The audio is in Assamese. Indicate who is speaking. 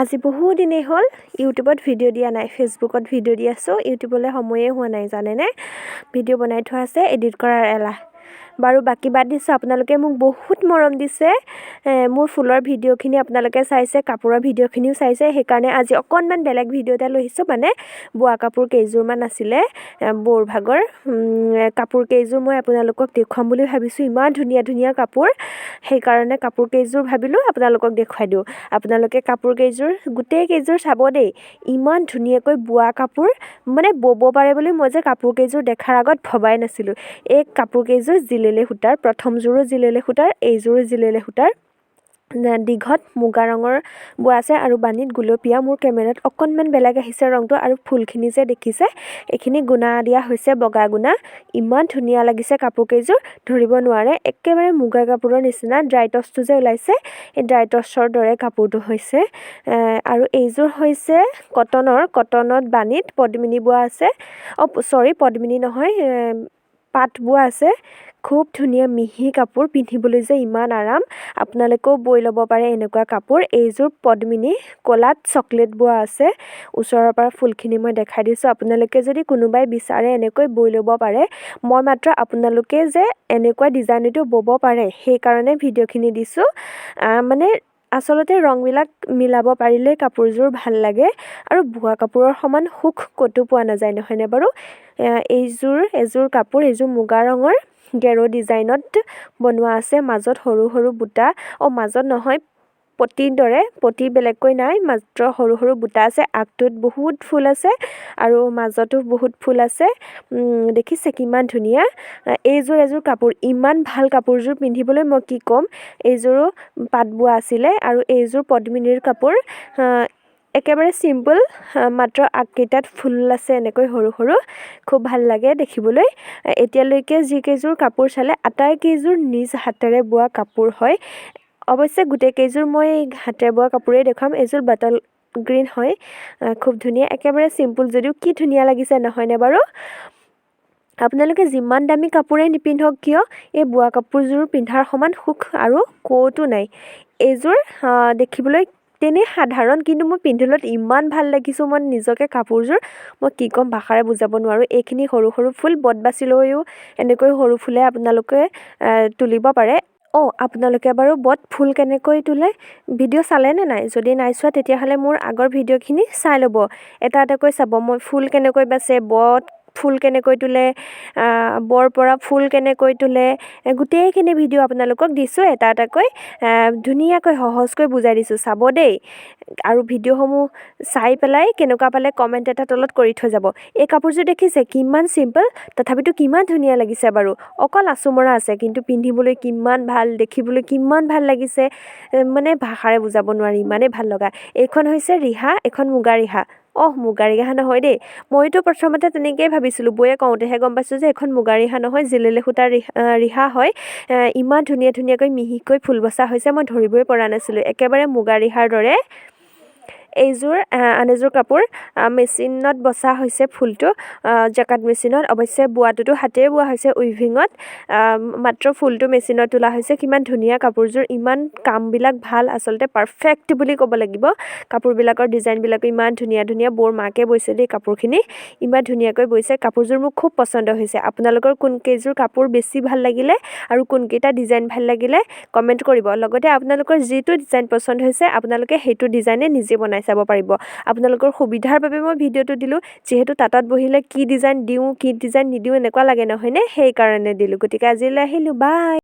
Speaker 1: আজি বহুদিনেই হ'ল ইউটিউবত ভিডিঅ' দিয়া নাই, ফেচবুকত ভিডিঅ' দি আছোঁ। ইউটিউবলৈ সময়ে হোৱা নাই, জানেনে? ভিডিঅ' বনাই থোৱা আছে, এডিট কৰাৰ এলাহ। বাৰু, বাকী বাদ দিছোঁ। আপোনালোকে মোক বহুত মৰম দিছে। মোৰ ফুলৰ ভিডিঅ'খিনি আপোনালোকে চাইছে, কাপোৰৰ ভিডিঅ'খিনিও চাইছে। সেইকাৰণে আজি অকণমান বেলেগ ভিডিঅ' এটা লৈ আহিছোঁ। মানে বোৱা কাপোৰ কেইযোৰমান আছিলে বৌৰ ভাগৰ, কাপোৰ কেইযোৰ মই আপোনালোকক দেখুৱাম বুলি ভাবিছোঁ। ইমান ধুনীয়া ধুনীয়া কাপোৰ, সেইকাৰণে কাপোৰ কেইযোৰ ভাবিলোঁ আপোনালোকক দেখুৱাই দিওঁ। আপোনালোকে কাপোৰ কেইযোৰ, গোটেই কেইযোৰ চাব দেই। ইমান ধুনীয়াকৈ বোৱা কাপোৰ, মানে ব'ব পাৰে বুলি মই যে কাপোৰ কেইযোৰ দেখাৰ আগত ভবাই নাছিলোঁ। এই কাপোৰ কেইযোৰ জিলেলে সূতাৰ। প্ৰথমযোৰো জিলেলে সূতাৰ, এইযোৰো জিলেলে সূতাৰ। দীঘত মুগা ৰঙৰ বোৱা আছে আৰু বানীত গুলপীয়া। মোৰ কেমেৰাত অকণমান বেলেগ আহিছে ৰংটো। আৰু ফুলখিনি যে দেখিছে, এইখিনি গুণা দিয়া হৈছে, বগা গুণা। ইমান ধুনীয়া লাগিছে কাপোৰ কেইযোৰ, ধৰিব নোৱাৰে। একেবাৰে মুগা কাপোৰৰ নিচিনা ড্ৰাই টচটো যে ওলাইছে, এই ড্ৰাই টচৰ দৰে কাপোৰটো হৈছে। আৰু এইযোৰ হৈছে কটনৰ। কটনত বানীত পদ্মিনী বোৱা আছে। অঁ, চৰি, পদ্মিনী নহয়, পাট বোৱা আছে। খুব ধুনীয়া মিহি কাপোৰ, পিন্ধিবলৈ যে ইমান আৰাম। আপোনালোকেও বৈ ল'ব পাৰে এনেকুৱা কাপোৰ। এইযোৰ পদ্মিনী, ক'লাত চকলেট বোৱা আছে। ওচৰৰ পৰা ফুলখিনি মই দেখাই দিছোঁ। আপোনালোকে যদি কোনোবাই বিচাৰে, এনেকৈ বৈ ল'ব পাৰে। মই মাত্ৰ আপোনালোকে যে এনেকুৱা ডিজাইনতো ব'ব পাৰে, সেইকাৰণে ভিডিঅ'খিনি দিছোঁ। মানে আচলতে ৰংবিলাক মিলাব পাৰিলে কাপোৰযোৰ ভাল লাগে আৰু বোৱা কাপোৰৰ সমান সুখ ক'তো পোৱা নাযায়, নহয়নে বাৰু? এইযোৰ এযোৰ কাপোৰ, এইযোৰ মুগা ৰঙৰ গেৰ ডিজাইনত বনোৱা আছে। মাজত সৰু সৰু বুটা, অঁ, মাজত নহয়, পতিৰ দৰে। পতি বেলেগকৈ নাই, মাত্ৰ সৰু সৰু বুটা আছে। আগটোত বহুত ফুল আছে আৰু মাজতো বহুত ফুল আছে। দেখিছে কিমান ধুনীয়া? এইযোৰ এযোৰ কাপোৰ, ইমান ভাল কাপোৰযোৰ পিন্ধিবলৈ, মই কি ক'ম! এইযোৰো পাট বোৱা আছিলে আৰু এইযোৰ পদ্মিনীৰ কাপোৰ। একেবাৰে চিম্পল, মাত্ৰ আগকেইটাত ফুল আছে এনেকৈ সৰু সৰু। খুব ভাল লাগে দেখিবলৈ। এতিয়ালৈকে যিকেইযোৰ কাপোৰ চালে, আটাইকেইযোৰ নিজ হাতেৰে বোৱা কাপোৰ হয়। অৱশ্যে গোটেইকেইযোৰ মই হাতেৰে বোৱা কাপোৰেই দেখুৱাম। এইযোৰ বটল গ্ৰীণ হয়, খুব ধুনীয়া। একেবাৰে চিম্পল যদিও কি ধুনীয়া লাগিছে, নহয়নে বাৰু? আপোনালোকে যিমান দামী কাপোৰেই নিপিন্ধক কিয়, এই বোৱা কাপোৰযোৰ পিন্ধাৰ সমান সুখ আৰু ক'তো নাই। এইযোৰ দেখিবলৈ তেনেই সাধাৰণ, কিন্তু মই পিন্ধিলত ইমান ভাল দেখিছোঁ মই নিজকে। কাপোৰযোৰ মই কি ক'ম, ভাষাৰে বুজাব নোৱাৰোঁ। এইখিনি সৰু সৰু ফুল বট বাছি লৈও এনেকৈ সৰু ফুলে আপোনালোকে তুলিব পাৰে। অঁ, আপোনালোকে বাৰু বট ফুল কেনেকৈ তোলে ভিডিঅ' চালেনে নাই? যদি নাই চোৱা, তেতিয়াহ'লে মোৰ আগৰ ভিডিঅ'খিনি চাই ল'ব। এটা এটাকৈ চাব, মই ফুল কেনেকৈ বাছে, বট ফুল কেনেকৈ তোলে, বৰ পৰা ফুল কেনেকৈ তোলে, গোটেইখিনি ভিডিঅ' আপোনালোকক দিছোঁ। এটা এটাকৈ ধুনীয়াকৈ সহজকৈ বুজাই দিছোঁ, চাব দেই। আৰু ভিডিঅ'সমূহ চাই পেলাই কেনেকুৱা পালে কমেণ্ট এটা তলত কৰি থৈ যাব। এই কাপোৰযোৰ দেখিছে, কিমান চিম্পল, তথাপিতো কিমান ধুনীয়া লাগিছে বাৰু! অকল আঁচু মৰা আছে, কিন্তু পিন্ধিবলৈ কিমান ভাল, দেখিবলৈ কিমান ভাল লাগিছে, মানে ভাষাৰে বুজাব নোৱাৰি, ইমানেই ভাল লগা। এইখন হৈছে ৰিহা, এইখন মুগা ৰিহা। অহ, মুগা ৰিহা নহয় দেই। মইতো প্ৰথমতে তেনেকেই ভাবিছিলোঁ, বৌয়ে কওঁতেহে গম পাইছোঁ যে এইখন মুগা ৰিহা নহয়, জিলেলে সূতাৰ ৰিহা হয়। ইমান ধুনীয়া ধুনীয়াকৈ মিহিকৈ ফুল বচা হৈছে, মই ধৰিবই পৰা নাছিলোঁ, একেবাৰে মুগা ৰিহাৰ দৰে। এইযোৰ আন এযোৰ কাপোৰ, মেচিনত বচা হৈছে ফুলটো, জেকাৰ্ড মেচিনত। অৱশ্যে বোৱাটোতো হাতেৰে বোৱা হৈছে উইভিঙত, মাত্ৰ ফুলটো মেচিনত তোলা হৈছে। কিমান ধুনীয়া কাপোৰযোৰ! ইমান কামবিলাক ভাল, আচলতে পাৰফেক্ট বুলি ক'ব লাগিব। কাপোৰবিলাকৰ ডিজাইনবিলাকো ইমান ধুনীয়া ধুনীয়া। বৌৰ মাকে বৈছে দেই কাপোৰখিনি। ইমান ধুনীয়াকৈ বৈছে। কাপোৰযোৰ মোৰ খুব পচন্দ হৈছে। আপোনালোকৰ কোনকেইযোৰ কাপোৰ বেছি ভাল লাগিলে আৰু কোনকেইটা ডিজাইন ভাল লাগিলে কমেণ্ট কৰিব। লগতে আপোনালোকৰ যিটো ডিজাইন পচন্দ হৈছে, আপোনালোকে সেইটো ডিজাইনে নিজে বনাই চাব পাৰিব। আপোনালোকৰ সুবিধাৰ বাবে মই ভিডিঅ'টো দিলোঁ, যিহেতু তাঁতত বহিলে কি ডিজাইন দিওঁ, কি ডিজাইন নিদিওঁ এনেকুৱা লাগে, নহয়নে? সেইকাৰণে দিলোঁ। গতিকে আজিলৈ আহিলোঁ, বাই।